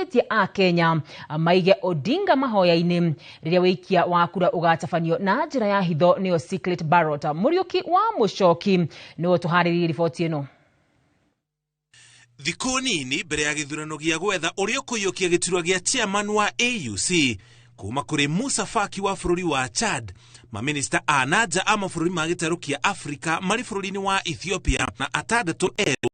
Nĩorĩtie a Kenya maige Odinga mahoya-inĩ rĩrĩa wĩikia wa kura ũgatabanio na njĩra ya hitho, nĩyo secret ballot. Mũriũki wa Mũcoki nĩwe tũharĩrĩirie riboti ĩno. Thikũ nini mbere ya gĩthurano gĩa gwetha ũrĩa ũkũiyũkia gĩturwa gĩa chairman wa AUC kuma kũrĩ Musa Faki wa bũrũri wa Chad, maminista a nanja a mabũrũri ma gĩtarũ kĩa Afrika marĩ bũrũri-inĩ wa Ethiopia na atandatũ erũ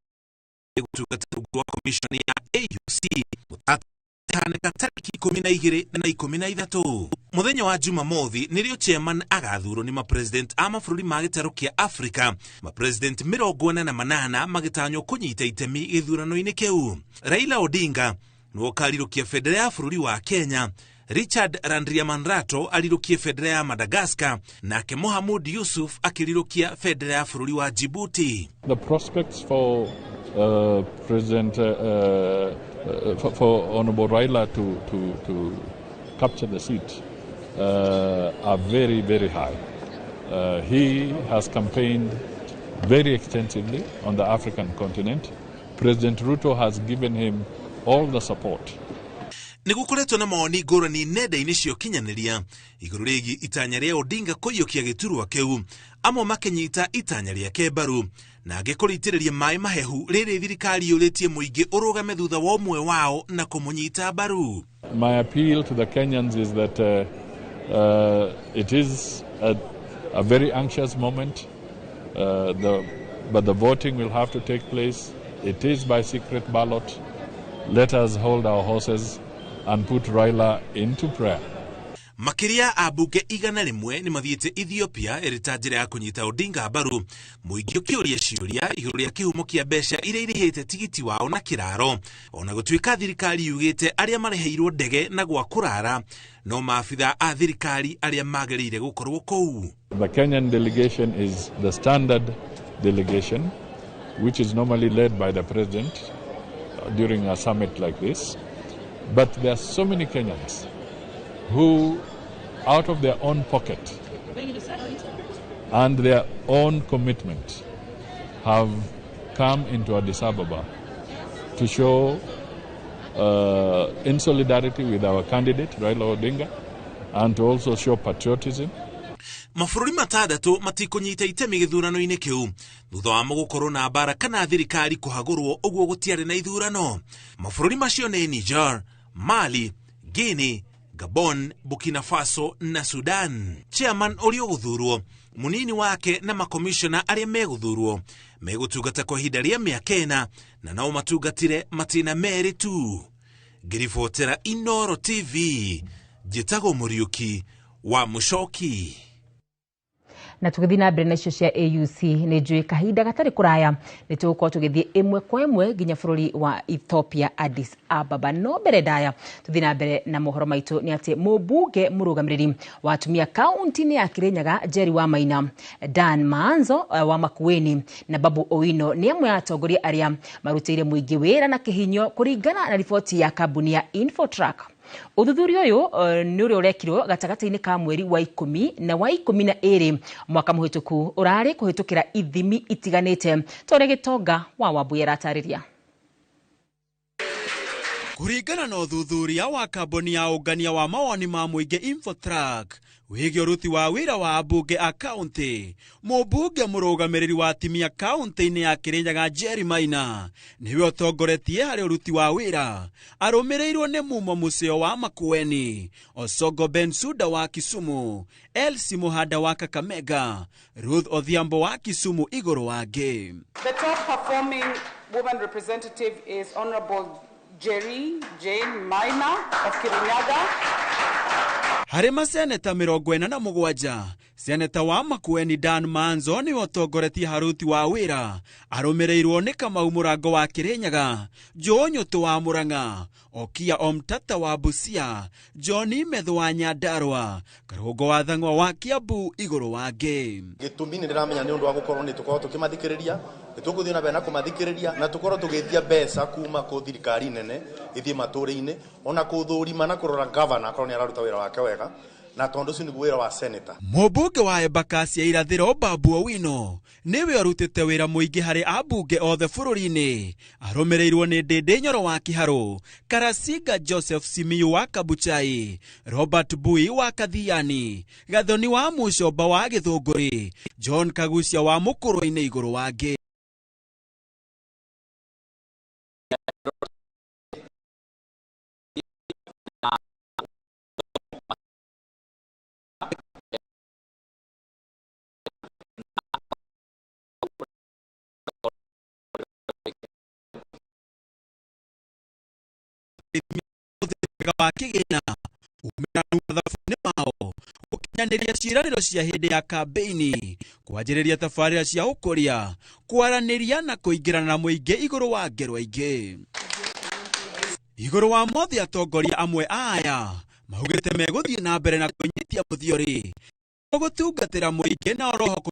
gũtungata rungu rwa commission ya AUC mũtahanĩka tarĩki 12 na 13 mũthenya wa Jumamothi nĩrĩo chairman agathurwo nĩ mapresident a mabũrũri ma gĩtarũ kĩa Afrika. Mapresident 48 magĩtanywo kũnyita itemi gĩthurano-inĩ kĩu. Raila Odinga nĩwe ũkarirũkia bendera ya bũrũri wa Kenya, Richard Randriamandrato arirũkie bendera ya Madagascar, nake Mohamud Yusuf akĩrirũkia bendera ya bũrũri wa Djibouti. The prospects for President for Honorable Raila to capture the seat are very, very high. He has campaigned very extensively on the African continent. President Ruto has given him all the support. Nĩ gũkoretwo na mawoni ngũrani nenda-inĩ cia ũkinyanĩria igũrũ rĩgiĩ itanya rĩa Odinga kũiyũkia gĩturwa kĩu, amwe makĩnyita itanya rĩake mbaru na angĩ kũrĩitĩrĩria maĩ mahehu rĩrĩ thirikari yũrĩtie mũingĩ ũrũgame thutha wa ũmwe wao na kũmũnyita mbaru. My appeal to the Kenyans is that it is a very anxious moment, but the voting will have to take place. It is by secret ballot. Let us hold our horses and put Raila into prayer. Makĩria ambunge 100 nĩ mathiĩte Ethiopia ĩrĩ ta njĩra ya kũnyita Odinga mbaru, mũingĩ ũkĩũria ciũria igũrũ rĩa kĩhumo kĩa mbeca iria irĩhĩte tigiti wao na kĩraro, ona gũtuĩka thirikari yugĩte arĩa marĩhĩirwo ndege na gwa kũrara no maabitha a thirikari arĩa magĩrĩire gũkorwo kũu. The Kenyan delegation is the standard delegation, which is normally led by the president during a summit like this. But there are so many Kenyans who, out of their own pocket and their own commitment, have come into Addis Ababa to show in solidarity with our candidate, Raila Odinga, and to also show patriotism. Mabũrũri matandatũ matikũnyita itemi gĩthurano-inĩ kĩu thutha wamo gũkorwo na mbara kana thirikari kũhagũrwo ũguo gũtiarĩ na ithurano. Mabũrũri macio nĩ Niger, Mali, Guinea, Gabon, Burkina Faso na Sudan. Chairman ũrĩa ũgũthurwo, mũnini wake na makomishona arĩa megũthurwo megũtungata kwa ihinda rĩa mĩaka 4 na nao matungatire matĩna 2 tu. Ngĩribotera Inooro TV, njĩtagwo Mũriũki wa Mũcoki. Na tũgĩthiĩ na mbere na icio cia AUC, nĩ njũĩ kahinda gatarĩ kũraya nĩ tũgũkorwo tũgĩthiĩ ĩmwe kwa ĩmwe nginya bũrũri wa Ethiopia, Addis Ababa. No mbere ndaya tũthiĩ na mbere na mohoro maitũ nĩ atĩ mũmbunge mũrũgamĩrĩri wa atumia kaunti-inĩ ya Kirinyaga Jerry Wamaina, Dan Maanzo wa Makueni na Babu Owino nĩ amwe a atongoria arĩa marutĩire mũingĩ wĩra na kĩhinyo kũringana na riboti ya kambuni ya Infotrack. Ũthuthuria ũyũ nĩ ũrĩa ũrekirwo gatagatĩ-inĩ ka mweri wa 10 na wa 12 mwaka mũhĩtũku, ũrarĩ kũhĩtũkĩra ithimi itiganĩte ta ũrĩa Gĩtonga wa Wambui aratarĩria. Kũringana na ũthuthuria wa kambuni ya ũngania wa mawoni ma mũingĩ Infotrack wĩgiĩ ũruti wa wĩra wa ambunge a kaunti, mũmbunge mũrũgamĩrĩri wa atumia kaunti-inĩ ya Kirinyaga Jerry Maina nĩwe ũtongoretie harĩ ũruti wa wĩra, arũmĩrĩirwo nĩ Mumo Museo wa Makueni, Osongo Bensuda wa Kisumu, Elsie Muhanda wa Kakamega, Ruth Odhiambo wa Kisumu igũrũ wangĩ. The top performing woman representative is Honorable Jerry Jane Maina of Kirinyaga. Harĩ maseneta 47, seneta wa Makueni Dan Maanzo nĩwe ũtongoretie haruti wa wĩra, arũmĩrĩirwo nĩ Kamau Mũrango wa Kirinyaga, Joe Nyũtũ wa Murang'a, Okia Omtata wa Busia, John Methu wa Nyandarua, Karũngo wa Thang'wa wa Kiambu igũrũ wangĩ. Gĩtũmi nĩ ndĩramenya nĩ ũndũ wa gũkorwo nĩ tũkorwo tũkĩmathikĩrĩria, nĩ tũgũthiĩ na mbere na kũmathikĩrĩria na tũkorwo tũgĩtia mbeca kuma kũ thirikari nene ithiĩ matũũra-inĩ, ona kũthũrima na kũrora gavana akorwo nĩ araruta wĩra wake wega. Na tondu ucio niguo wira wa senator. Mũmbunge wa Embakasi ya Irathĩro Babu Owino nĩwe ũrutĩte wĩra mũingĩ harĩ ambunge othe bũrũri-inĩ, arũmĩrĩirwo nĩ Ndĩndĩ Nyoro wa Kiharũ, Karasinga Joseph Simiyu wa Kabuchai, Robert Bui wa Kathiani, Gathoni wa Mucomba wa Gĩthũngũri, John Kagucia wa Mũkũrũ-inĩ igũrũ wa ngĩ. Wa kĩgĩna umĩranu mathabu-inĩ mao gũkinyanĩria ciĩranĩro cia hĩndĩ ya kambĩini, kwanjĩrĩria tabarĩra cia ũkũria, kwaranĩria na kũingĩrana na mũingĩ igũrũ wa ngero ingĩ. Igũrũ wa mothe atongoria amwe aya maugĩte megũthiĩ na mbere na kwĩnyitia mũthiori gũtungatĩra mũingĩ na oroho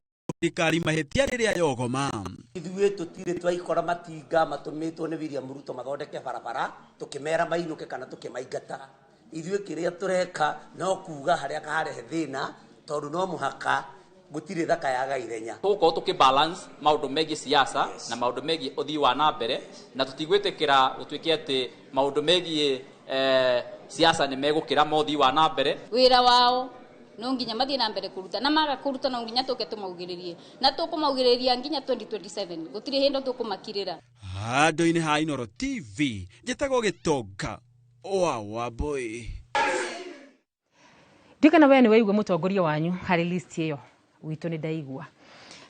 thirikari mahĩtia rĩrĩa yogoma. Ithuĩ tũtirĩ twaikora matinga matũmĩtwo nĩ William Ruto mathondeke barabara tũkĩmera mainũke kana tũkĩmaingata. Ithuĩ kĩrĩa tũreka no kuga harĩa karehe thĩna tondũ no mũhaka gũtirĩ thaka yaga ithenya. Tũgũkorwo tũkĩ balance maũndũ megiĩ siasa na maũndũ megiĩ ũthii wa na mbere, na tũtigwĩtĩkĩra gũtuĩke atĩ maũndũ megiĩ siasa nĩ megũkĩra mothii wa na mbere. Wĩra wao no nginya mathiĩ na mbere kũruta, na maga kũruta no nginya tũke tũmaugĩrĩrie, na tũkũmaugĩrĩria nginya 2027 gũtirĩ hĩndĩ tũkũmakirĩra. Handũ-inĩ ha Inooro TV njĩtagwo Gĩtonga wa Wambui. Ndikana we nĩ waigua mũtongoria wanyu harĩ list ĩyo witũ nĩ ndaigua.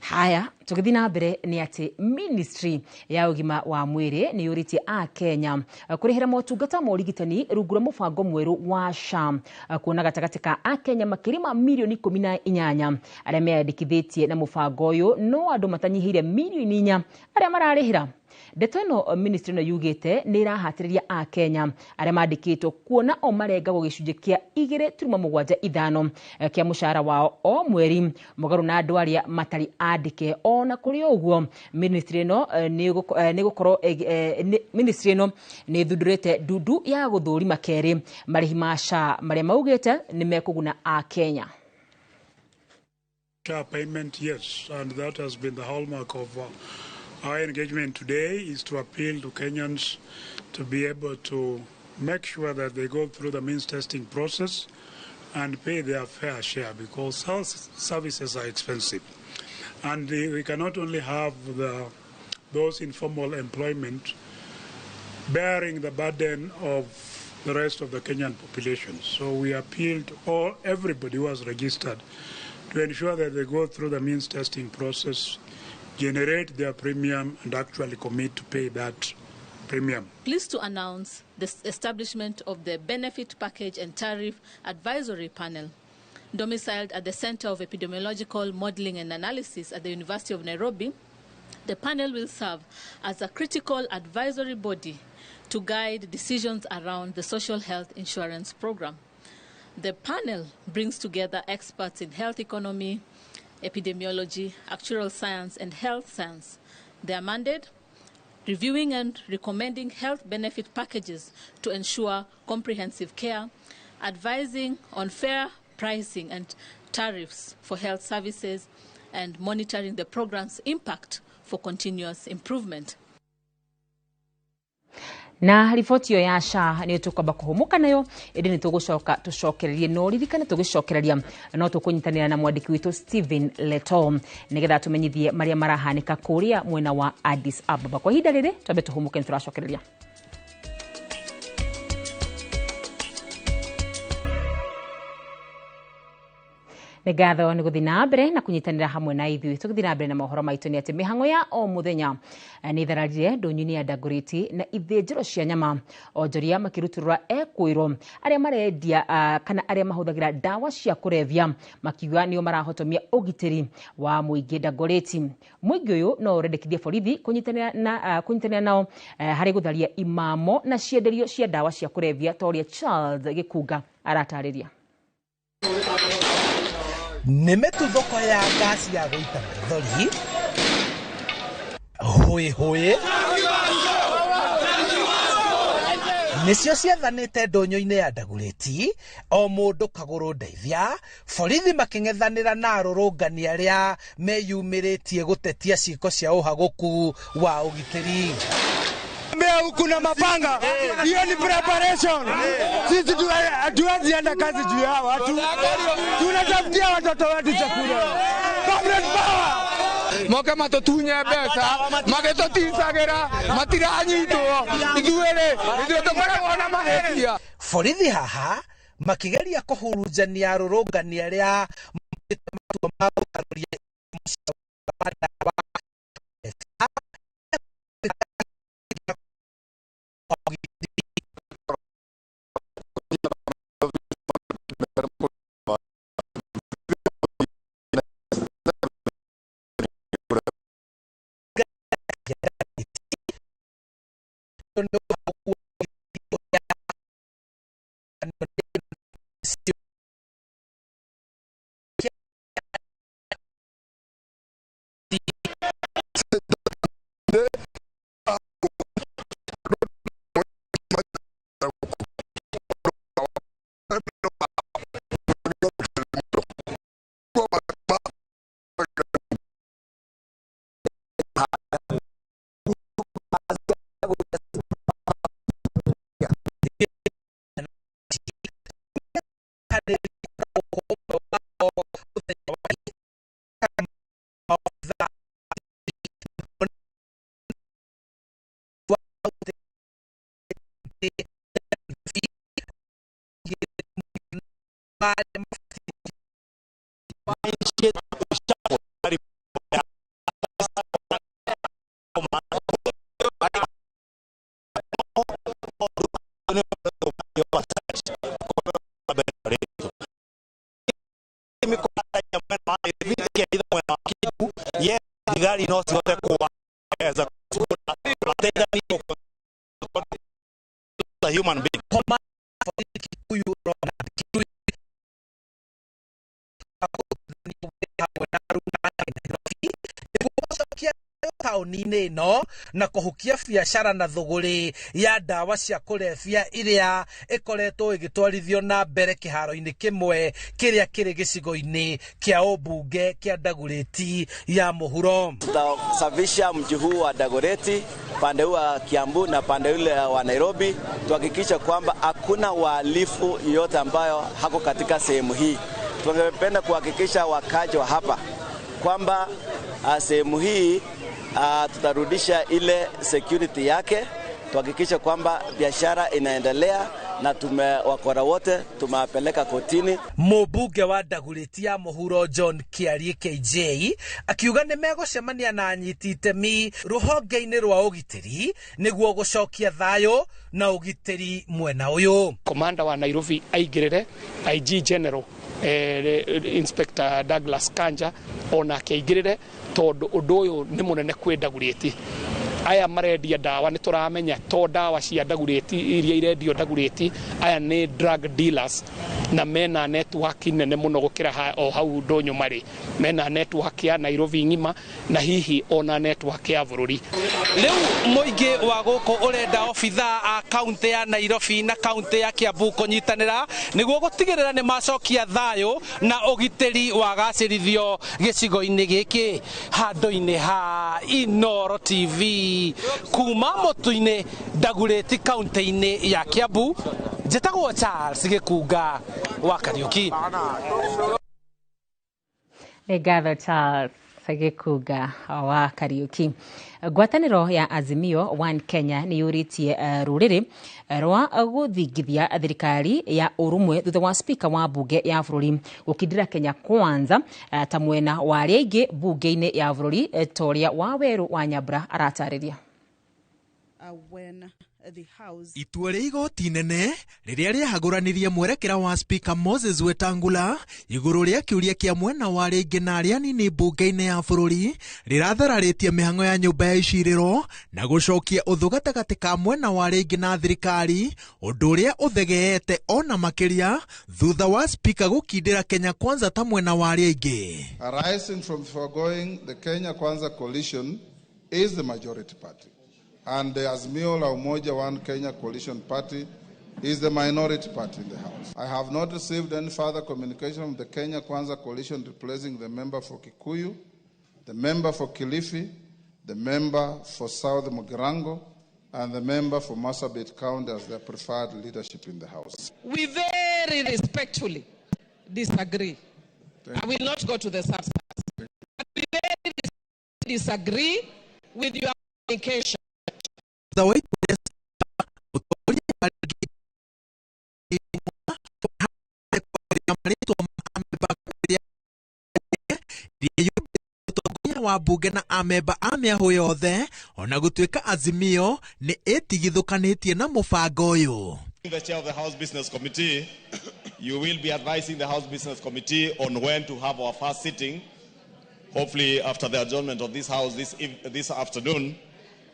Haya, tũgĩthiĩ na mbere nĩ atĩ ministry ya ũgima wa mwĩrĩ nĩ yũrĩtie a Kenya kũrĩhĩra motungata ma ũrigitani rungu rwa mũbango mwerũ wa SHA, kuona gatagatĩ ka a Kenya makĩria ma mirioni 18 arĩa meyandĩkithĩtie na mũbango ũyũ no andũ matanyihĩire mirioni 4 arĩa mararĩhĩra. Ndeto ĩno ministry ĩno yugĩte nĩ ĩrahatĩrĩria a Kenya arĩa mandĩkĩtwo kuona o marengagwo gĩcunjĩ kĩa 2.75 kĩa mũcara wao o mweri mũgarũ na andũ arĩa matarĩ andĩke. Ona kũrĩ ũguo ministry ĩno nĩ gũkorwo ministry ĩno nĩ ĩthundũrĩte ndundu ya gũthũrima kerĩ marĩhi ma SHA marĩa maugĩte nĩ mekũguna a Kenya. SHA payment, yes, and that has been the hallmark of our engagement today, is to appeal to Kenyans to be able to make sure that they go through the means testing process and pay their fair share, because health services are expensive. And we cannot only have those informal employment bearing the burden of the rest of the Kenyan population. So we appeal to everybody who has registered to ensure that they go through the means testing process, generate their premium, and actually commit to pay that premium. Pleased to announce the establishment of the Benefit Package and Tariff Advisory Panel, domiciled at the Center of Epidemiological Modeling and Analysis at the University of Nairobi. The panel will serve as a critical advisory body to guide decisions around the social health insurance program. The panel brings together experts in health economy, epidemiology, actuarial science, and health science. Their mandate: reviewing and recommending health benefit packages to ensure comprehensive care, advising on fair pricing and tariffs for health services, and monitoring the program's impact for continuous improvement. Na riboti ĩyo ya SHA nĩ tũkwamba kũhũmũka nayo, ĩndĩ nĩ tũgũcoka tũcokererie, no ririkane tũgĩcokereria no tũkũnyitanĩra na mwandĩki witũ Stephen Leto nĩgetha tũmenyithie marĩa marahanĩka kũrĩa mwena wa Addis Ababa. Kwa ihinda rĩrĩ twambe tũhũmũke, nĩ tũracokereria. Nĩ ngatho nĩ gũthiĩ na mbere na kũnyitanĩra hamwe na ithuĩ. Tũgĩthiĩ na mbere na mohoro maitũ nĩ atĩ mĩhang'o ya o mũthenya nĩ ithararire ndũnyũ-inĩ ya Dagoretti na ithĩnjĩro cia nyama, onjoria makĩrutũrũra ekwĩrwo arĩa marendia kana arĩa mahũthagĩra ndawa cia kũrebia makiuga nĩo marahotomia ũgitĩri wa mũingĩ Dagoretti. Mũingĩ ũyũ no ũrendekithie borithi kũnyitanĩra nao harĩ gũtharia imamo na cienderio cia ndawa cia kũrebia ta ũrĩa Charles Gĩkunga aratarĩria. Nĩ mĩtuthũko ya ngasi ya gũita maithori, hũĩhũĩ Nĩcio ciathanĩte ndũnyũ-inĩ ya Dagoretti, o mũndũ kagũrũ ndeithia, borithi makĩng'ethanĩra na arũrũngani arĩa meyumĩrĩtie gũtetia ciĩko cia ũhagũku wa ũgitĩri. Huku na mapanga, hiyo ni preparation. Sisi hatuwezi enda kazi juu ya watu, tunatafutia watoto wetu chakula. Comrade power! Moke matutunye mbeca magĩtũticagĩra matiranyitwo ithuĩ ithuĩ tũkoragwo na mahĩtia. Borithi haha makĩgeria kũhurunjania arũrũngani arĩa matua ma gũtarũria ndawa. Human being. Taũni-inĩ ĩno na kũhukia biacara na thũgũrĩ ya ndawa cia kũrebia iria ĩkoretwo ĩgĩtwarithio na mbere kĩharo-inĩ kĩmwe kĩrĩa kĩrĩ gĩcigo-inĩ kĩa ũmbunge kĩa Dagoretti ya mũhuro. Tutasafisha mji huu wa Dagoretti, pande huu wa Kiambu na pande ule wa Nairobi, tuhakikisha kwamba hakuna wahalifu yote ambayo hako katika sehemu hii. Tungependa kuhakikisha wakaji wa hapa kwamba sehemu hii tutarudisha ile security yake, tuhakikishe kwamba biashara inaendelea na tumewakora wote tumewapeleka kotini. Mũmbunge wa Dagoretti ya mũhuro John Kĩarie KJ akiuga nĩ megũcemania na anyiti itemi rũhonge-inĩ rwa ũgitĩri nĩguo gũcokia thayũ na ũgitĩri mwena ũyũ. Komanda wa Nairobi aingĩrĩre, IG General Inspector Douglas Kanja onake aingĩrĩre, tondũ ũndũ ũyũ nĩ mũnene kwĩ Dagoretti. Aya marendia ndawa nĩ tũramenya to ndawa cia Dagoretti iria irendio Dagoretti, aya nĩ drug dealers na mena network nene mũno gũkĩra o hau ndũnyũ marĩ. Mena network ya Nairobi ng'ima na hihi ona network ya bũrũri. Rĩu mũingĩ wa gũkũ ũrenda obithaa a kaunti ya Nairobi na kaunti ya Kiambu kũnyitanĩra nĩguo gũtigĩrĩra nĩ macokia thayũ na ũgitĩri wagacĩrithio gĩcigo-inĩ gĩkĩ. Handũ-inĩ ha Inooro TV kuma mũtu-inĩ Dagoretti kaunti-inĩ ya Kiambu, njĩtagwo Charles Gĩkunga wa Kariuki. Nĩ ngatho Charles Gĩkunga wa Kariuki. Ngwatanĩro ya Azimio One Kenya nĩ yũrĩtie rũrĩrĩ rwa gũthingithia thirikari ya ũrũmwe thutha wa spika wa mbunge ya bũrũri gũkindĩra Kenya Kwanza ta mwena wa arĩa aingĩ mbunge-inĩ ya bũrũri ta ũrĩa Wawerũ wa Nyambura aratarĩria. Itua rĩa igoti inene rĩrĩa rĩahagũranirie mwerekera wa Speaker Moses Wetangula igũrũ rĩa kĩũria kĩa mwena wa arĩa aingĩ na arĩa anini mbunge-inĩ ya bũrũri rĩrathararĩtie mĩhang'o ya nyũmba ya icirĩro na gũcokia ũthũ gatagatĩ ka mwena wa arĩa aingĩ na thirikari, ũndũ ũrĩa ũthegeete ona makĩria thutha wa Speaker gũkindĩra Kenya Kwanza ta mwena wa arĩa aingĩ. Arising from the foregoing, the Kenya Kwanza coalition is the majority party And the Azimio La Umoja One Kenya Coalition Party is the minority party in the House. I have not received any further communication from the Kenya Kwanza Coalition replacing the member for Kikuyu, the member for Kilifi, the member for South Mugirango, and the member for Marsabit County as their preferred leadership in the House. We very respectfully disagree. I will not go to the substance. But we very disagree with your communication. Wa bunge na amemba a mĩahũ yothe ona gũtuĩka Azimio nĩ ĩtigithũkanĩtie na mũbango ũyũ. The chair of the House Business Committee, you will be advising the House Business Committee on when to have our first sitting, hopefully after the adjournment of this House this afternoon,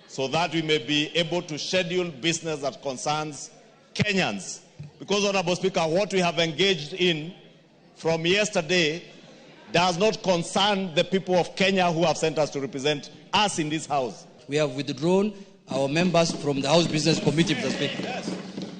so that we may be able to schedule business that concerns Kenyans. Because, Honorable Speaker, what we have engaged in from yesterday does not concern the people of Kenya who have sent us to represent us in this House. We have withdrawn our members from the House Business Committee, Mr. Speaker. Yes.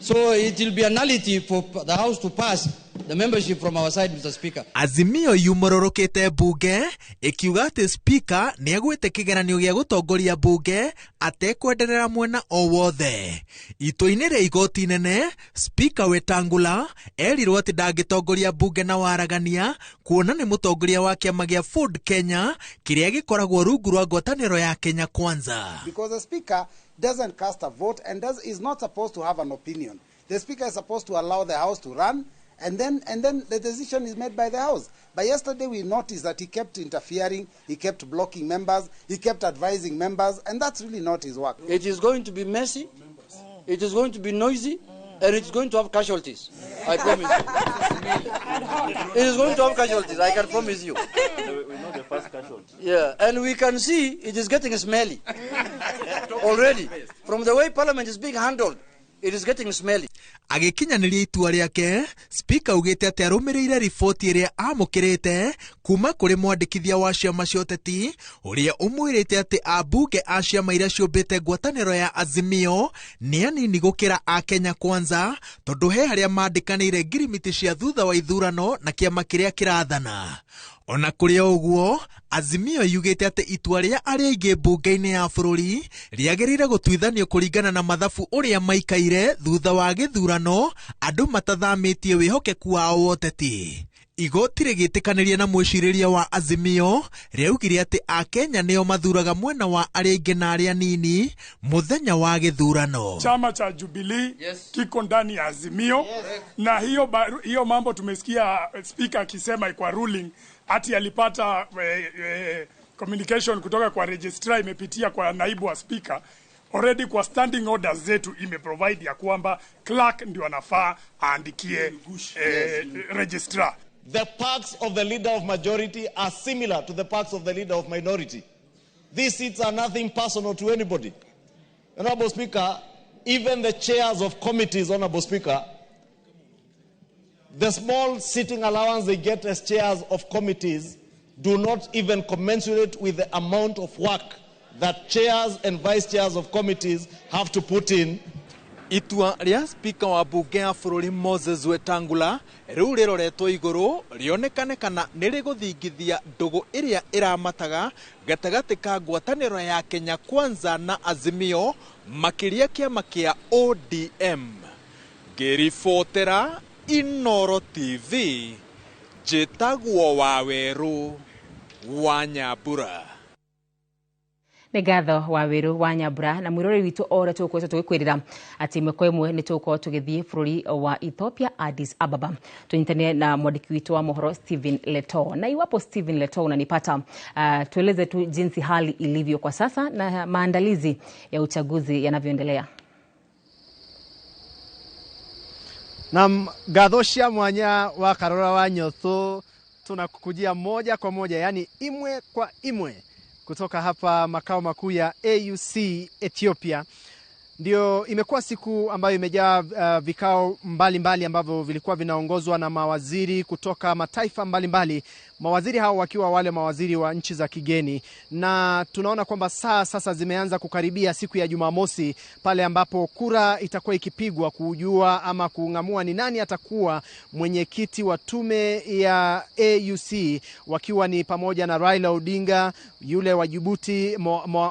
So it will be a nullity for the House to pass the membership from our side, Mr. Speaker. Azimio yumororokete bunge ikiuga ati Speaker nĩ egwĩte kĩgeranio gĩa gũtongoria bunge atekwenderera mwena o wothe. Itua-inĩ rĩa igoti inene, Speaker Wetangula erirwo atĩ ndangĩtongoria bunge na waragania kuona nĩ mũtongoria wa kĩama gĩa Ford Kenya kĩrĩa gĩkoragwo rungu rwa ngwatanĩro ya Kenya Kwanza. Because the Speaker doesn't cast a vote and is not supposed to have an opinion. The Speaker is supposed to allow the House to run, and then the decision is made by the House. But yesterday we noticed that he kept interfering, he kept blocking members, he kept advising members, and that's really not his work. It is going to be messy, it is going to be noisy, and it's going to have casualties. I promise you. It is going to have casualties, I can promise you. We know the first casualty. Yeah, and we can see it is getting smelly already. From the way Parliament is being handled, it is getting smelly. Agĩkinyanĩria itua rĩake, Speaker augĩte atĩ arũmĩrĩire riboti ĩrĩa amũkĩrĩte kuma kũrĩ mwandĩkithia wa ciama cia ũteti ũrĩa ũmwĩrĩte atĩ ambunge a ciama iria ciũmbĩte ngwatanĩro ya Azimio nĩ anini gũkĩra a Kenya Kwanza tondũ he harĩa mandĩkanĩire ngirimiti cia thutha wa ithurano na kĩama kĩrĩa kĩrathana. Ona kũrĩ o ũguo, Azimio yugĩte atĩ itua rĩa arĩa aingĩ mbunge-inĩ ya bũrũri rĩagĩrĩire gũtuithanio kũringana na mathabu ũrĩa maikaire thutha wa gĩthurano andũ matathamĩtie wĩhokeku wao wa ũteti. Igoti rĩgĩtĩkanĩria na mwĩcirĩria wa Azimio rĩaugire atĩ Akenya nĩo mathuraga mwena wa arĩa aingĩ na arĩa anini mũthenya wa gĩthurano. Chama cha Jubilee, yes, kiko ndani ya Azimio, yes. Na hiyo mambo tumesikia Speaker akisema kwa ruling ati alipata communication kutoka kwa registrar imepitia kwa naibu wa Speaker. Already kwa standing orders zetu imeprovide ya kwamba clerk ndio anafaa aandikie registrar. The parts of the leader of majority are similar to the parts of the leader of minority. These seats are nothing personal to anybody. Honorable Speaker, even the chairs of committees, Honorable Speaker, the small sitting allowance they get as chairs of committees do not even commensurate with the amount of work that chairs and vice chairs of committees have to put in. Itua rĩa Speaker wa bunge ya bũrũri Moses Wetangula rĩu rĩroretwo igũrũ rĩonekane kana nĩ rĩgũthingithia ndũgũ ĩrĩa ĩramataga gatagatĩ ka ngwatanĩro ya Kenya Kwanza na Azimio makĩria kĩama kĩa ODM. Ngĩribotera Inoro TV, njĩtagwo Wawerũ wa Nyambura. Nĩ ngatho wa Wĩrũ wa Nyambura na mwĩroreri witũ o ũrĩa tũgũkoretwo tũgĩkwĩrĩra atĩ ĩmwe kwa ĩmwe nĩ tũgũkorwo tũgĩthiĩ bũrũri wa Ethiopia Addis Ababa tũnyitane na mwandĩki witũ wa mohoro Stephen Leto. Na iwapo Stephen Leto unanipata, tueleze tu jinsi hali ilivyo kwa sasa na maandalizi ya uchaguzi yanavyoendelea. Na ngatho cia mwanya wa Karora wa Nyotho tunakukujia moja kwa moja, yani imwe kwa imwe kutoka hapa makao makuu ya AUC Ethiopia. Ndio imekuwa siku ambayo imejaa vikao mbalimbali ambavyo vilikuwa vinaongozwa na mawaziri kutoka mataifa mbalimbali. Mawaziri hao wakiwa wale mawaziri wa nchi za kigeni, na tunaona kwamba saa sasa zimeanza kukaribia siku ya Jumamosi pale ambapo kura itakuwa ikipigwa kujua ama kung'amua ni nani atakuwa mwenyekiti wa tume ya AUC, wakiwa ni pamoja na Raila Odinga, yule wa Djibouti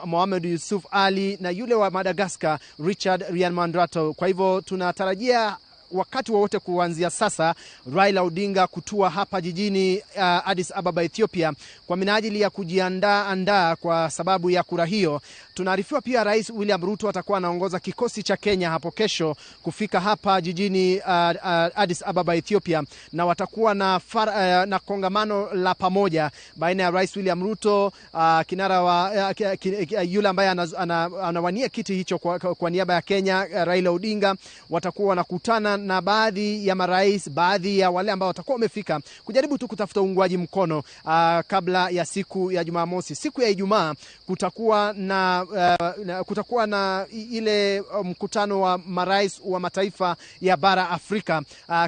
Mohamed Yusuf Ali na yule wa Madagascar Richard Randriamandrato. Kwa hivyo tunatarajia wakati wowote kuanzia sasa Raila Odinga kutua hapa jijini Addis Ababa, Ethiopia, kwa minajili ya kujiandaa kwa sababu ya kura hiyo. Tunaarifiwa pia Rais William Ruto atakuwa anaongoza kikosi cha Kenya hapo kesho kufika hapa jijini Addis Ababa, Ethiopia, na watakuwa na kongamano la pamoja baina ya Rais William Ruto, kinara wa yule ambaye anawania kiti hicho kwa niaba ya Kenya, Raila Odinga. Watakuwa wanakutana na baadhi ya marais, baadhi ya wale ambao watakuwa wamefika kujaribu tu kutafuta uungwaji mkono kabla ya siku ya Jumamosi. Siku ya Ijumaa kutakuwa na ile mkutano wa marais wa mataifa ya bara Afrika.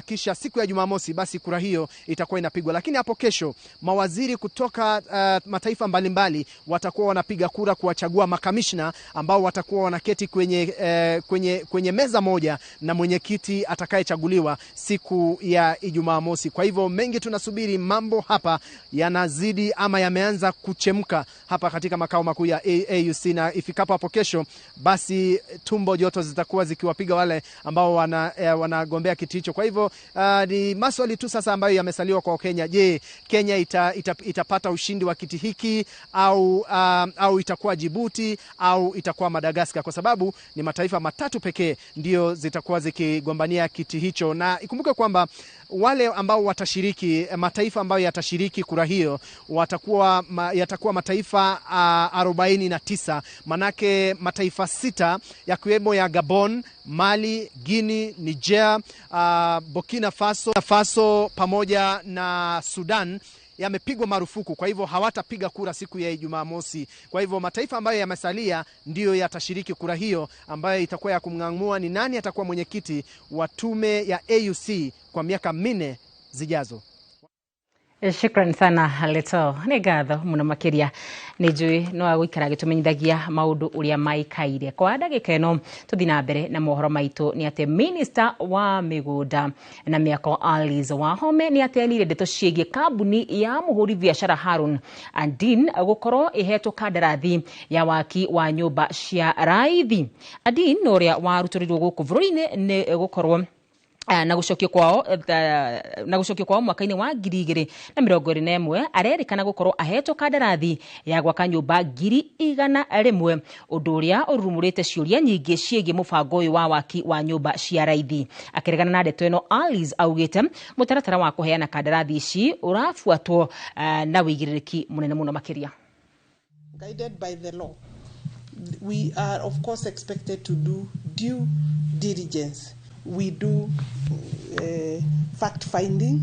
Kisha siku ya Jumamosi basi kura hiyo itakuwa inapigwa. Lakini hapo kesho mawaziri kutoka mataifa mbalimbali watakuwa wanapiga kura kuwachagua makamishna ambao watakuwa wanaketi kwenye meza moja na mwenyekiti atakayechaguliwa siku ya Ijumaa mosi. Kwa hivyo mengi tunasubiri, mambo hapa yanazidi ama yameanza kuchemka hapa katika makao makuu ya AUC, na ifikapo hapo kesho basi tumbo joto zitakuwa zikiwapiga wale ambao wanagombea kiti hicho. Kwa hivyo ni maswali tu sasa ambayo yamesaliwa kwa Kenya. Je, Kenya itapata ushindi wa kiti hiki au itakuwa Djibouti au itakuwa Madagascar? Kwa sababu ni mataifa matatu pekee ndio zitakuwa zikigombania kiti hicho. Na ikumbuke kwamba wale ambao watashiriki, mataifa ambayo yatashiriki kura hiyo yatakuwa mataifa 49, manake mataifa 6 yakiwemo ya Gabon, Mali, Guinea, Niger, Burkina Faso pamoja na Sudan yamepigwa marufuku. Kwa hivyo hawatapiga kura siku ya Ijumaa mosi. Kwa hivyo mataifa ambayo yamesalia ndiyo yatashiriki kura hiyo ambayo itakuwa ya kumng'amua ni nani atakuwa mwenyekiti wa tume ya AUC kwa miaka 4 zijazo. Shukran sana Leto, nĩ ngatho mũno makĩria. Nĩ njũĩ no agũikara agĩtũmenyithagia maũndũ ũrĩa maikaire. Kwa ndagĩka ĩno tũthiĩ na mbere na mohoro maitũ nĩ atĩ Minister wa mĩgũnda na mĩako Alice Wahome nĩ ateanire ndeto ciĩgiĩ kambuni ya mũhũri biacara Harun Andin gũkorwo ĩhetwo kandarathi ya waki wa nyũmba cia raithi. Andin ũrĩa warutũrĩirwo gũkũ bũrũri-inĩ nĩ gũkorwo na gucokio kwao mwaka-inĩ wa 2021 arerĩkana gũkorwo ahetwo kandarathi ya gwaka nyũmba 100,000, ũndũ ũrĩa ũrurumũrĩte ciũria nyingĩ ciĩgiĩ mũbango ũyũ wa waki wa nyũmba cia raithi. Akĩregana na ndeto ĩno, Alice augĩte mũtaratara wa kũheana kandarathi ici ũrabuatwo na wĩigĩrĩrĩki mũnene mũno makĩria. Guided by the law, we are of course expected to do due diligence. We do fact-finding,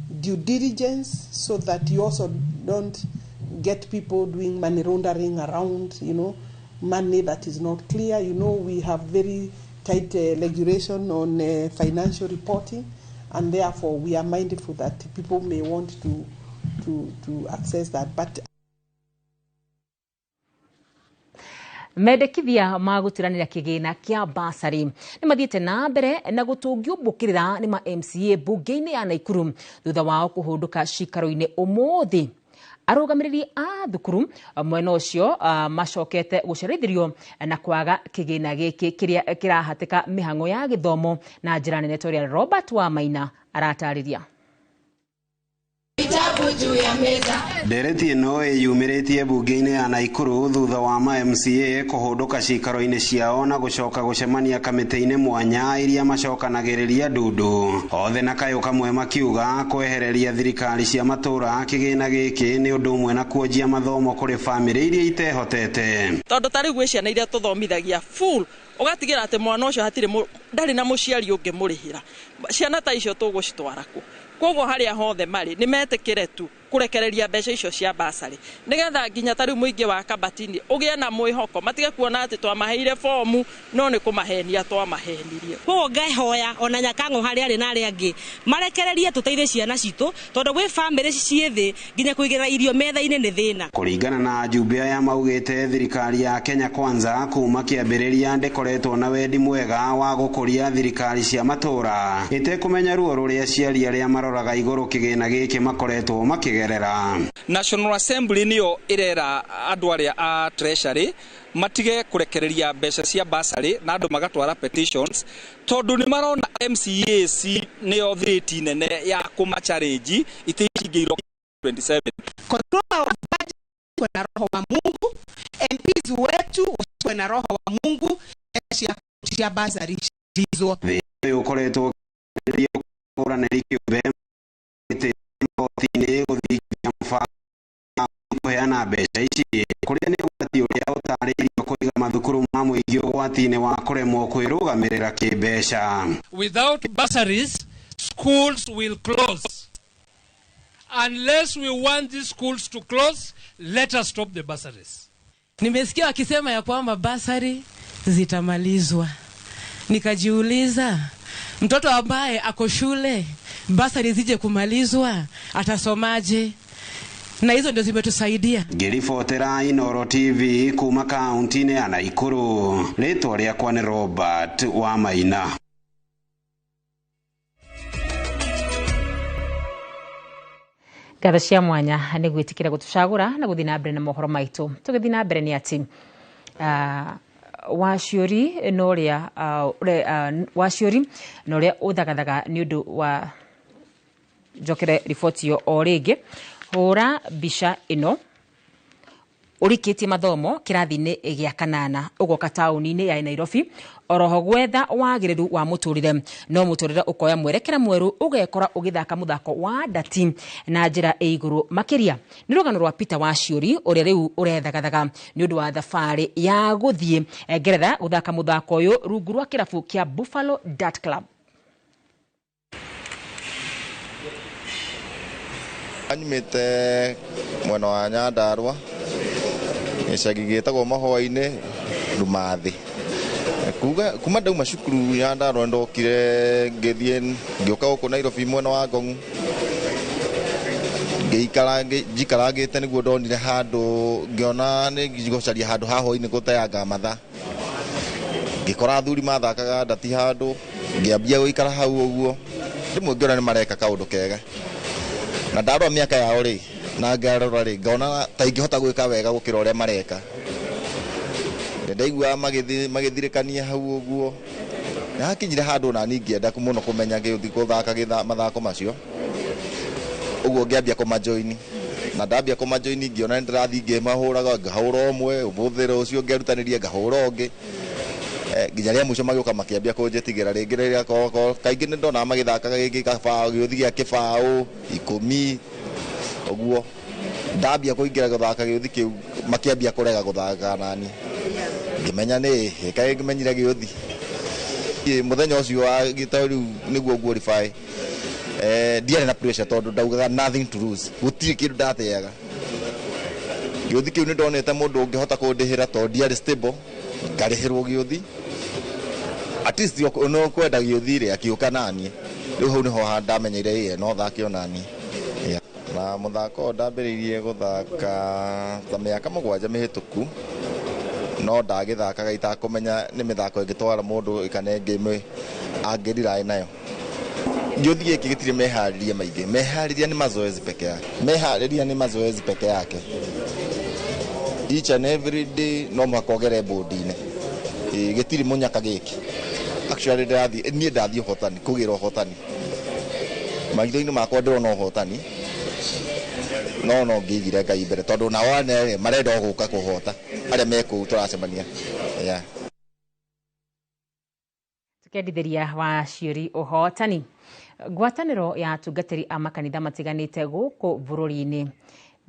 due diligence, so that you also don't get people doing money laundering around, you know, money that is not clear. You know, we have very tight regulation on financial reporting, and therefore we are mindful that people may want to access that. But mendekithia ma gutiranira kigina kia basari ni mathiete na mbere na gutungio mbukirira ni ma MCA bunge-ini ya Naikuru thutha wao kuhunduka cikaro-ini umuthi. Arugamiriri a thukuru mwena ucio macokete gucerithirio na kwaga kigina giki kiria kirahatika mihango ya githomo na njira nene toria Robert Wamaina aratariria. Ndereti ĩno ĩyumĩrĩtie bunge-inĩ ya Naikuru thutha wa ma MCA kũhũndũka cikaro-inĩ ciao na gũcoka gũcemania kamĩtĩ-inĩ mwanya iria macokanagĩrĩria ndundu othe na kayũ kamwe makiuga kwehereria thirikari cia matũra kĩgĩna gĩkĩ nĩ ũndũ ũmwe na kuonjia mathomo kũrĩ bamĩrĩ iria itehotete. Tondũ ta rĩu gwĩ ciana iria tũthomithagia full ũgatigĩra atĩ mwana ũcio hatirĩ ndarĩ na mũciari ũngĩmũrĩhĩra. Ciana ta icio tũgũcitwara kũ? Koguo harĩa hothe marĩ nĩ metĩkĩre tu Kurekereria mbeca icio cia basarĩ nigetha nginya ta rĩu mũingĩ wa Kabatini ũgĩe na mwĩhoko, matige kuona atĩ twamaheire fomu no nĩ kũmahenia twamahenirie. Koguo ngehoya ona Nyakang'o harĩa arĩ na arĩa angĩ marekererie tũteithie ciana citũ, tondũ gwĩ bamĩrĩ ciĩ thĩ nginya kũigĩrĩra irio metha-inĩ nĩ thĩna. Kũringana na ajumbe aya maugĩte thirikari ya Kenya Kwanza kuma kĩambĩrĩria ndĩkoretwo na wendi mwega wa gũkũria thirikari cia matũra ĩtekũmenya ruo rũrĩa aciari arĩa maroraga igũrũ kĩgĩna gĩkĩ makoretwo makĩgerera. National Assembly niyo irera andũ arĩa a Treasury matige kurekereria mbeca cia basarĩ na andũ magatwara petitions, tondu ni marona MCAC niyo threat nene ya kuma challenge itingĩirwo 27. Controller of budget na roho wa Mungu, MPs wetu wasiwe na roho wa Mungu, cia basarĩ cirizwo. Thĩna ũkoretwo kũranĩri kĩũmbe igoti-inĩ gũthingithia mũbango kũheana mbeca ici kũrĩa nĩ ũgwati ũrĩa ũtarĩirio kũiga mathukuru ma mũingĩ ũgwati-inĩ wa kũremwo kwĩrũgamĩrĩra kĩmbeca. Without bursaries, schools will close. Unless we want these schools to close, let us stop the bursaries. Nimesikia wakisema ya kwamba basari zitamalizwa. Nikajiuliza, mtoto ambaye ako shule basari zije kumalizwa atasomaje? Na hizo ndio zimetusaidia. Ngĩribotera Inooro TV kuma kaunti-inĩ ya Naikuru, rĩtwa rĩakwa nĩ Robert wa Maina. Ngatho cia mwanya nĩ gwĩtĩkĩra gũtũcagũra na gũthiĩ na mbere na mohoro maitũ. Tũgĩthiĩ na mbere nĩ atĩ Waciũri na ũrĩa ũthagathaga nĩ ũndũ wa njokere riboti ĩyo o rĩngĩ. Hũra mbica ĩno ũrĩkĩtie mathomo kĩrathi-inĩ gĩa kanana ũgoka taũni-inĩ ya Nairobi oroho gwetha wagĩrĩru wa mũtũrĩre, no mũtũrĩre ũkoya mwerekera mwerũ ũgekora ũgĩthaka mũthako wa ndati na njĩra ĩ igũrũ makĩria. Nĩ rũgano rwa Peter Waciũri ũrĩa rĩu ũrethagathaga nĩ ũndũ wa thabarĩ ya gũthiĩ Ngeretha gũthaka mũthako ũyũ rungu rwa kĩrabu kĩa Buffalo Dart Club. Anyumĩte mwena wa Nyandarua gĩcagi gĩtagwo Mahũa-inĩ Rumathi. Kuma ndauma cukuru Nyandarua ndokire ngĩthiĩ ngĩũka gũkũ Nairobi mwena wa Ngong, njikarangĩte nĩguo ndonire handũ ngĩona nĩ ngũcaria handũ ha hwaĩ-inĩ gũteanga mathaa. Ngĩkora athuri mathakaga ndati handũ, ngĩambia gũikara hau ũguo, rĩmwe ngĩona nĩ mareka kaũndũ kega. Na ndarora mĩaka yao rĩ na ngarora rĩ ngona ta ingĩhota gwĩka wega gũkĩra ũrĩa mareka. Ndaiguaga magĩthirĩkania hau ũguo, na hakinyire handũ nani ngĩenda mũno kũmenya gũthaka mathako macio, ũguo ngĩambia kũmajoini. Na ndambia kũmajoini ngĩona nĩ ndĩrathiĩ ngĩmahũraga, ngahũra ũmwe ũmũthĩ rũciũ ngerutanĩria ngahũra ũngĩ, nginya rĩa mũico magĩũka makĩambia kũnjĩtigĩra rĩngĩ rĩrĩa kaingĩ nĩ ndonaga magĩthakaga gĩkĩ kabaũ gĩũthi gĩa kĩbaũ 10 ũguo. Ndambia kũingĩra gũthaka gĩũthi kĩu makĩambia kũrega gũthaka nani, ngĩmenya nĩ kaĩ ngĩmenyire gĩũthi. Mũthenya ũcio wa gĩtau rĩu nĩguo qualify, ndiarĩ na pressure tondũ ndaugaga nothing to lose, gũtirĩ kĩndũ ndateaga. Gĩũthi kĩu nĩ ndonete mũndũ ũngĩhota kũndĩhĩra tondũ ndiarĩ stable, ngarĩhĩrwo gĩũthi. At least no kwenda gĩũthi rĩ akĩũka naniĩ, rĩu hau nĩho ndamenyeire ĩĩ no thake onaniĩ. Na mũthako ũyũ ndambĩrĩirie gũthaka ta mĩaka 7 mĩhĩtũku, no ndagĩthakaga itakũmenya nĩ mĩthako ĩngĩtwara mũndũ kana ĩngĩ angĩriraĩ nayo. Gĩũthi gĩkĩ gĩtirĩ meharĩria maingĩ, meharĩria nĩ mazoezi peke yake, meharĩria nĩ mazoezi peke yake. Each and every day no mũhaka ũgere bodi-inĩ, gĩtirĩ mũnyaka gĩkĩ. Actually niĩ ndathiĩ ũhotani, kũgĩra ũhotani maitho-inĩ makwa ndĩrona ũhotani, no ngĩigire Ngai mbere tondũ nao ane marenda o gũka kũhota arĩa me kũu tũracemania. Tukendithĩria Waciũri ũhotani. Ngwatanĩro ya atungatĩri a makanitha matiganĩte gũkũ bũrũri-inĩ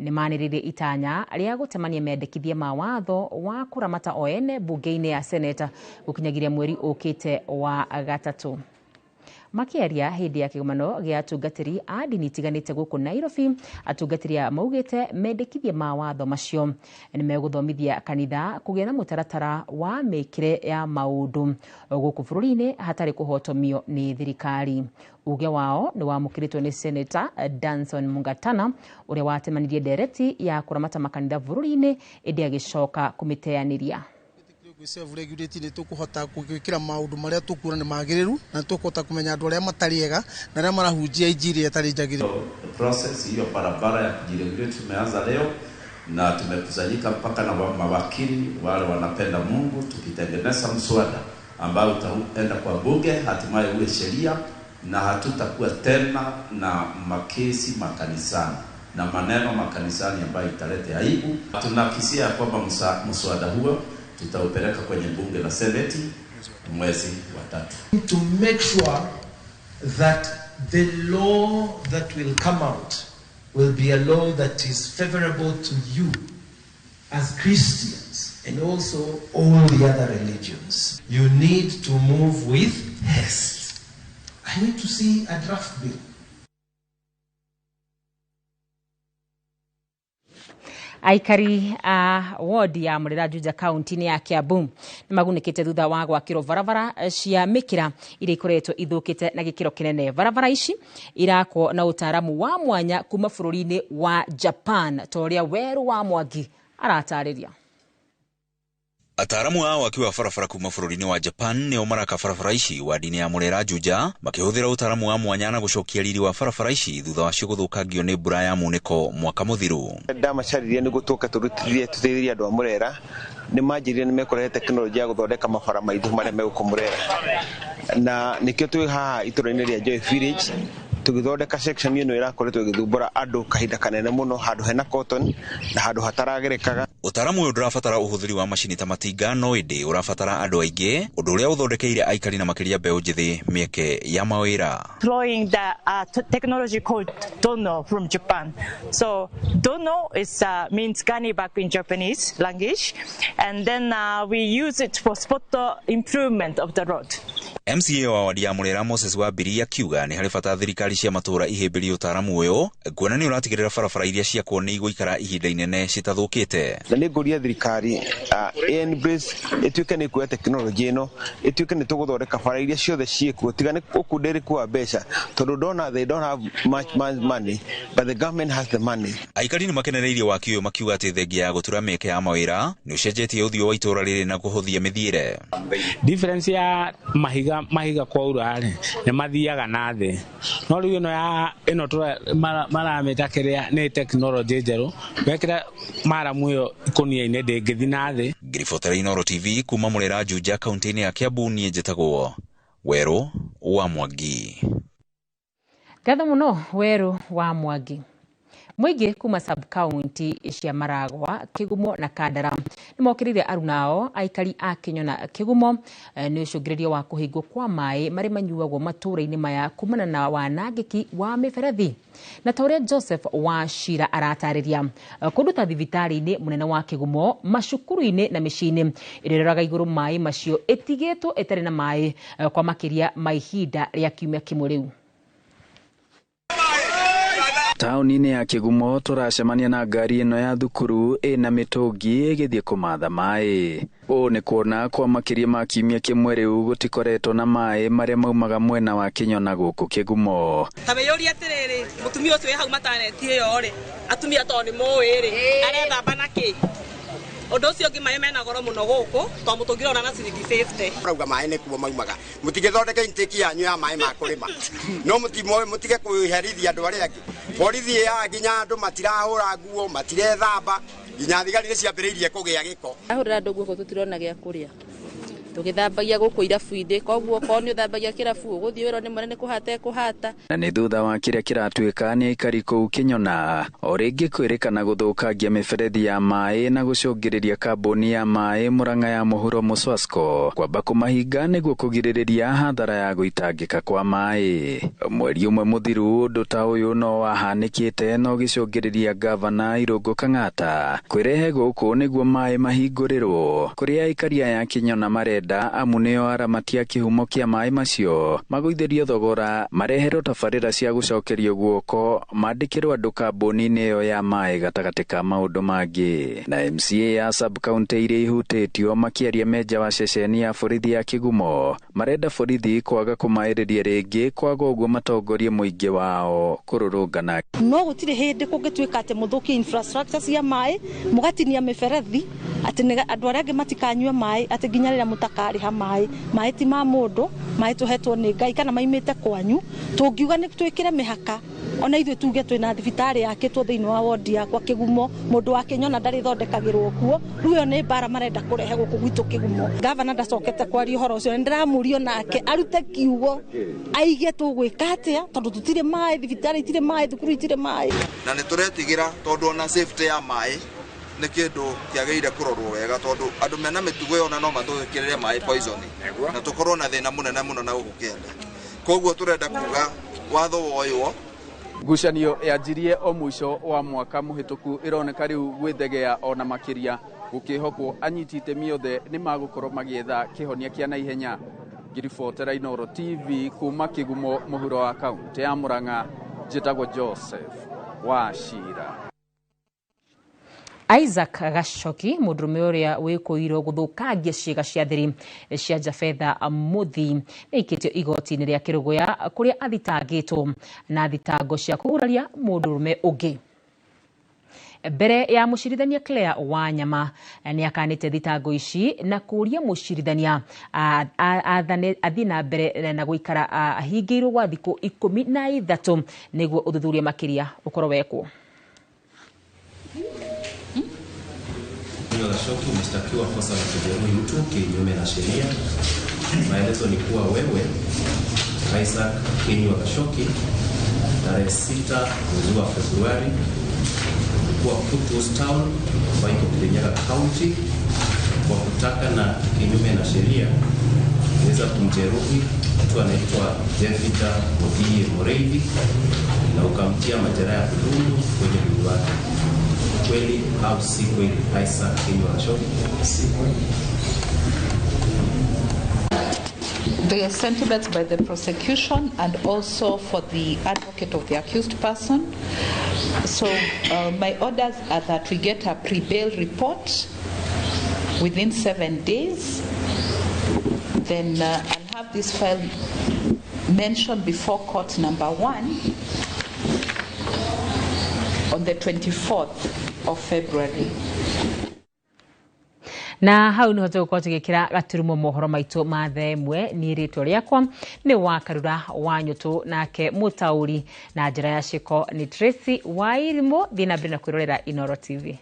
nĩ manĩrĩire itanya rĩa gũtemania mendekithia ma watho wa kũramata o ene mbunge-inĩ ya seneta gũkinyagiria mweri ũkĩte wa gatatũ. Makĩaria hĩndĩ ya kĩgomano gĩa atungatĩri a ndini itiganĩte gũkũ Nairobi, atungatĩri aya maugĩte mendekithia ma watho macio nĩ megũthomithia kanitha kũgĩa na mũtaratara wa mĩkĩre ya maũndũ gũkũ bũrũri-inĩ hatarĩ kũhotomio nĩ thirikari. Uge wao nĩ wamũkĩrĩtwo nĩ Senator Danson Mungatana ũrĩa watemanirie ndereti ya kũramata makanitha bũrũri-inĩ ĩndĩ agĩcoka kũmĩteanĩria. Self-regulate nĩ tũkũhota gwĩkĩra maũndũ marĩa tũkuona nĩ magĩrĩru na tũkũhota kũmenya andũ arĩa matarĩ ega na arĩa marahunjia injiri ĩtarĩ njagĩrĩru. Process hiyo barabara ya kujiregulate tumeanza leo na tumekusanyika mpaka na mawakili wale wanapenda Mungu, tukitengeneza mswada ambao utaenda kwa bunge hatimaye uwe sheria, na hatutakuwa tena na makesi makanisani na maneno makanisani ambayo italeta aibu. Tunakisia kwamba mswada huo tutaupeleka kwenye bunge la seneti mwezi wa 3. To make sure that the law that will come out will be a law that is favorable to you as Christians and also all the other religions. You need to move with haste. I need to see a draft bill. Aikari a wodi ya Murera Juja kaunti-inĩ ya Kiambu nĩ magunĩkĩte thutha wa gwakĩrwo barabara cia mĩkĩra iria ikoretwo ithũkĩte na gĩkĩro kĩnene. Barabara ici irakwo na ũtaaramu wa mwanya kuma bũrũri-inĩ wa Japan ta ũrĩa Werũ wa Mwangi aratarĩria. Ataaramu ao akiwa barabara kuma bũrũri-inĩ wa Japan nĩo maraka barabara ici wadi-inĩ ya Murera Juja makĩhũthĩra ũtaaramu wa mwanya na gũcokia riri wa barabara ici thutha wacio gũthũkangio nĩ mbura ya munĩko mwaka mũthiru. Ndamacaririe nĩguo tũke tũrutithie tũteithĩrĩrie andũ a Murera, nĩ manjĩrire nĩ mekũrehe tekinoronjĩ ya gũthondeka mabara maitũ marĩa me gũkũ Murera, na nĩkĩo twĩ haha itũra-inĩ rĩa Joy Village tũgĩthondeka section ĩno ĩrakoretwo ĩgĩthumbũra andũ kahinda kanene mũno, handũ hena cotton na handũ hataragerekaga. Ũtaaramu ũyũ ndũrabatara ũhũthĩri wa macini ta matinga no ĩndĩ ũrabatara andũ aingĩ, ũndũ ũrĩa ũthondekeire aikari na makĩria mbeũ njĩthĩ mĩeke ya mawĩra. Deploying the technology called Dono from Japan. So Dono is means ganibaku in Japanese language, and then we use it for spot improvement of the road. MCA wa wadi ya Murera Moses Wambiri akiuga nĩ harĩ bata thirikari cia matũũra ihĩmbĩrie ũtaaramu ũyũ kuona nĩ ũratigĩrĩra barabara iria ciakwo nĩ igũikara ihinda inene citathũkĩte. Na nĩ ngũria thirikari ĩtuĩke nĩ ĩkuoya tekinoronjĩ ĩno, ĩtuĩke nĩ tũgũthondeka bara iria ciothe ciĩkuo, tiga nĩ ũkundĩrĩku wa mbeca, tondũ ndona they don't have much money but the government has the money. Aikari nĩ makenereirie waki ũyũ makiuga atĩ thengia ya gũtura mĩeke ya mawĩra nĩ ũcenjetie ũthiũ wa itũũra rĩrĩ na kũhũthia mĩthiĩre. Difference ya mahiga kwaura rĩ nĩ mathiaga na thĩ, no rĩu ĩno ya ĩno maramĩta kĩrĩa nĩ tekinoronjĩ njerũ, wekĩra maramu ĩyo ikũnia-inĩ ndĩngĩthiĩ na thĩ. Ngiribotera Inooro TV kuma Murera Juja kaunti-inĩ ya Kiambu, niĩ njĩtagwo Werũ wa Mwangi. Ngatho mũno Werũ wa Mwangi. Mũingĩ kuma sub county cia Maragwa, Kĩgumo na Kandara nĩmokĩrĩire arunao aikari a Kĩnyona Kĩgumo nĩ ũcũngĩrĩrio wa kũhingwo kwa maĩ marĩa manyuagwo matũũra-inĩ maya kumana na wanangĩki wa mĩberethi. Na ta ũrĩa Joseph Wachira aratarĩria, kũndũ ta thibitarĩ-inĩ mũnene wa Kĩgumo, macukuru-inĩ na mĩciĩ-inĩ ĩrĩa ĩroraga igũrũ maĩ macio ĩtigĩtwo ĩtarĩ na maĩ kwa makĩria ma ihinda rĩa kiumia kĩmwe rĩu. Taũni-inĩ ya Kĩgumo tũracemania na ngari ĩno ya thukuru ĩna mĩtũngi ĩgĩthiĩ kũmatha maĩ. Ũũ nĩ kuona kwa makĩria ma kiumia kĩmwe rĩu gũtikoretwo na maĩ marĩa maumaga mwena wa Kĩnyona gũkũ Kĩgumo. Ta wĩyũrie atĩrĩrĩ, mũtumia ũcio wĩ hau mataneti ĩyo rĩ, atumia tondũ nĩ mũĩ rĩ, arethamba na kĩ? Ũndũ ũcio ũngĩ maĩ mena goro mũno gũkũ tondũ mũtũngi ũrona na ciringi 50. Ũrauga maĩ nĩkuo maumaga, mũtigĩthondeke intake yanyu ya maĩ ma kũrĩma, no mũtige kwĩherithia andũ arĩa angĩ. Borithi ĩyaga nginya andũ matirahũra nguo, matirethamba, nginya thigari nĩ ciambĩrĩirie kũgĩa gĩko. Ahũrĩra andũ guoko tũtirona gĩa kũrĩa, tũgĩthambagia gũkũ irabu-inĩ, koguo okorwo nĩ ũthambagia kĩrabu ũgũthiĩ wĩra nĩ mũnene kũhata ekũhata. Na nĩ thutha wa kĩrĩa kĩratuĩka nĩ aikari kũu Kĩnyona o rĩngĩ kwĩrĩkana gũthũkangia mĩberethi ya maĩ na gũcũngĩrĩria kambuni ya maĩ Murang'a ya mũhuro Muswasco kwamba kũmahinga nĩguo kũgirĩrĩria hathara ya gũitangĩka kwa maĩ. Mweri ũmwe mũthiru ũndũ ta ũyũ no wahanĩkĩte na ũgĩcũngĩrĩria gavana Irũngũ Kang'ata kwĩrehe gũkũ nĩguo maĩ mahingũrĩrwo kũrĩa aikari aya Kĩnyona marenda Marenda amu nĩo aramati a kĩhumo kĩa maĩ macio magũithĩrio thogora mareherwo tabarĩra cia gũcokerio guoko mandĩkĩrwo andũ kambuni-inĩ ĩyo ya maĩ gatagatĩ ka maũndũ mangĩ. Na MCA ya sub-county iria ihutĩtio makĩaria menja wa ceceni ya borithi ya Kĩgumo marenda borithi kwaga kũmaĩrĩria rĩngĩ kwaga ũguo matongorie mũingĩ wao kũrũrũngana. No gũtirĩ hĩndĩ kũngĩtuĩka atĩ mũthũkie infrastructure cia maĩ mũgatinia mĩberethi atĩ andũ arĩa angĩ matikanyue maĩ atĩ nginya rĩrĩa mũtakarĩha maĩ. Maĩ ti ma mũndũ, maĩ tũhetwo nĩ Ngai kana maimĩte kwanyu. Tũngiuga nĩ twĩkĩre mĩhaka ona ithuĩ tuge twĩna thibitarĩ yakĩtwo thĩinĩ wa wodi yakwa Kĩgumo, mũndũ wa Kĩnyona ndarĩthondekagĩrwo kuo. Rĩu ĩyo nĩ mbara marenda kũrehe gũkũ gwitũ Kĩgumo. Gavana ndacokete kwaria ũhoro ũcio, nĩndĩramũrio nake arute kiugo aige tũgwĩka atĩa tondũ tũtirĩ maĩ, thibitarĩ itirĩ maĩ, thukuru itirĩ maĩ. Na nĩ tũretigĩra tondũ ona safety ya maĩ nĩ kĩndũ kĩagĩrĩire kũrorwo wega tondũ andũ mena mĩtugo ĩyo ona no matũĩkĩrĩre maĩ poison na tũkorwo na thĩna mũnene mũno na gũkũ kĩanda. Koguo tũrenda kuga watho woywo. Ngucanio yanjirie o mũico wa mwaka mũhĩtũku ĩroneka rĩu gwĩthegea ona makĩria gũkĩhokwo anyiti itemi othe nĩ magũkorwo magĩetha kĩhonia kĩa naihenya. Ngĩribotera Inooro TV kuma Kĩgumo mũhuro wa kaunti ya Murang'a, njĩtagwo Joseph Wachira. Isaac Gachoki mũndũrũme ũrĩa wĩkũirwo gũthũkangia ciĩga cia thiri cia Jabetha Muthi nĩaikĩtio igoti-inĩ rĩa Kĩrũgũya kũrĩa athitangĩtwo na thitango cia kũguraria mũndũrũme ũngĩ. Mbere ya mũcirithania Claire Wanyama nĩakanĩte thitango ici na kũria mũcirithania athiĩ na mbere na gũikara ahingĩirwo gwa thikũ 13 nĩguo ũthuthuria makĩria ũkorwo wekwo. Gachoki, umeshtakiwa kosa la kujeruhi mtu kinyume na sheria. Maelezo ni kuwa wewe Isaac Kinyua Gachoki tarehe 6 mwezi wa Februari ulikuwa Kutus Town ambayo iko Kirinyaga County kwa kutaka na kinyume na sheria uweza kumjeruhi mtu anaitwa Jeffita Modie Moreithi na ukamtia majeraha ya kudumu kwenye mwili wake. Kweli au si kweli, Isaac Kinyua Gachoki? Si kweli. The sentiments by the prosecution and also for the advocate of the accused person. So my orders are that we get a pre-bail report within 7 days. Then I'll have this file mentioned before court number 1 on the 24th of February. Na hau niho tũgũkorwo tũgĩkĩra gaturumo mohoro maitũ ma thaa ĩmwe. Niĩ rĩtwa rĩakwa nĩ Wakarura wa Nyũtũ, nake mũtaũri na njĩra ya ciĩko nĩ Tracy Wairimũ. Thiĩ na mbere na kwĩrorera Inooro TV.